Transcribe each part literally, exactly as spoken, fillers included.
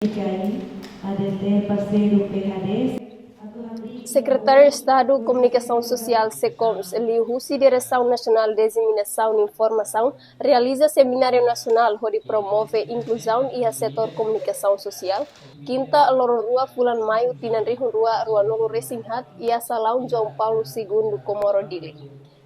J I, A D T, parseiru P H D, atu hamriik Sekretáriu Estadu Komunikasaun Sosiál, SEKOMS, liuhusi Diresaun Nasionál Diseminasaun Informasaun, realiza semináriu nasionál hodi promove inkluzaun iha setór komunikasaun sosiál, kinta, loron rua fulan Maiu, tinan rihun rua ruanulu resin haat, iha salaun João Paulo Segundu, Comoro, Dili.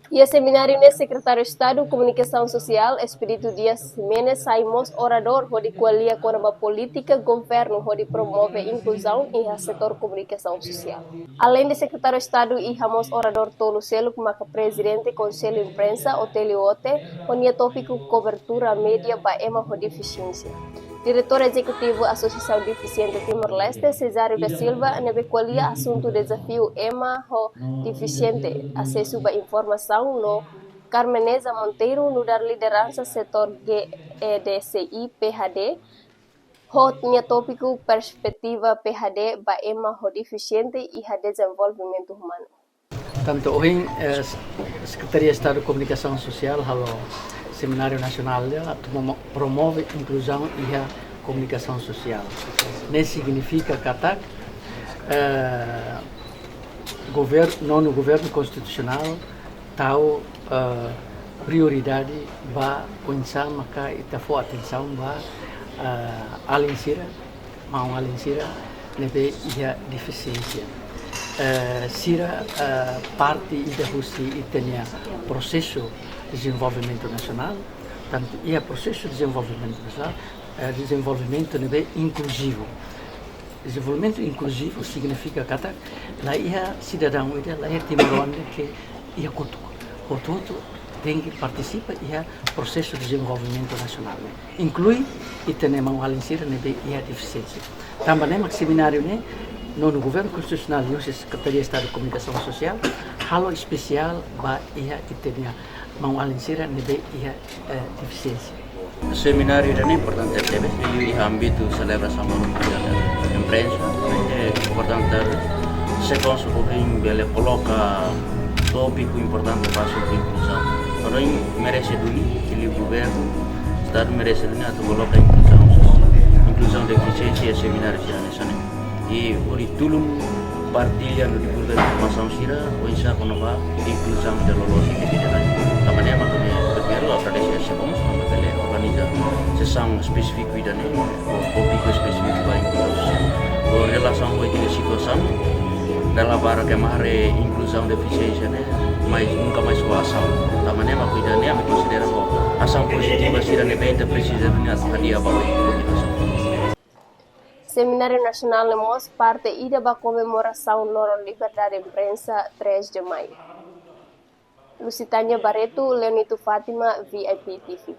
Iha semináriu ne'e, Sekretáriu Estadu Komunikasaun Sosiál, Expedito Dias Ximenes, sai mós oradór hodi ko'alia kona-ba polítika governu hodi promove inkluzaun iha setór komunikasaun sosiál. Aleinde Sekretáriu Estadu, iha mós oradór tolu seluk, maka Prezidente Konsellu Imprensa, Otélio Ote, ho nia tópiku kobertura média ba ema ho defisiénsia. Diretór Ezekutivu Asosiasaun Defisiente Timor-Leste, Cesário da Silva, ne'ebé ko'alia asuntu dezafiu ema ho defisiente asesu ba informasaun, no Carmeneza Monteiro, nu'udar lideransa setór G E D C I P H D, ho nia tópiku perspetiva P H D ba ema ho defisiente iha dezenvolvimentu umanu. Tantu ohin, eh, Sekretaria Estadu Komunikasaun Sosiál halo semináriu nasionál ida atu promo-, promove inkluzaun iha komunikasaun sosiál. Ne'e signifika katak, eh, governu, nonu governu konstitusionál tau, eh, prioridade ba oinsá maka ita fó atensaun ba, eh, alin sira, maun-alin sira ne'ebé iha defisiénsia. Eh, sira, eh, parte ida husi ita-nia prosesu dezenvolvimentu nasionál, tantu iha prosesu dezenvolvimentu nasionál, eh, dezenvolvimentu ne'ebé inkluzivu. Dezenvolvimentu inkluzivu signifika katak la iha sidadaun ida, la iha timoroan ida ke iha kotuk. Hotu-hotu tenke partisipa iha prosesu dezenvolvimentu nasionál, inklui ita-nia maun-alin sira ne'ebé iha defisiénsia. Tanba ne'e mak semináriu ne'e, nonu governu konstitusionál liuhusi Sekretaria Estadu Komunikasaun Sosiál halo espesiál ba iha ita-nia maun-alin sira ne'ebé iha, eh, defisiénsia. Semináriu ida-ne'e importante tebes, liuliu iha ámbitu selebrasaun Maromak Dia da Imprensa, ne'e importante SEKOMS ohin bele koloka tópiku importante ba asuntu inkluzaun. Ha'u hanoin merese duni, liuliu governu, Estadu merese duni atu koloka inkluzaun sosiál, inkluzaun defisiénsia iha semináriu sira hanesan ne'e. I hodi tulun partilla no divulga informasaun sira, oinsá kona-ba inkluzaun ida loloos iha ita-nia rai. Tanba ne'e mak ami primeiru agradese a SEKOMS, tanba bele organiza sesaun espesífiku ida-ne'e, ho tópiku espesífiku ba inkluzaun. Ho relasaun ho ita-nia situasaun, dala barak ema haree inkluzaun defisiénsia ne'e, mas nunka mais ho asaun. Tanba ne'e mak ida-ne'e ami konsidera ho asaun pozitiva sira ne'ebé ita presiza duni atu hadi'a ba oin. Semináriu nasionál ne'e mós parte ida ba komemorasaun Loron Liberdade Imprensa, três de Maio. Lusitânia Barreto, Leonito Fátima, V I P T V.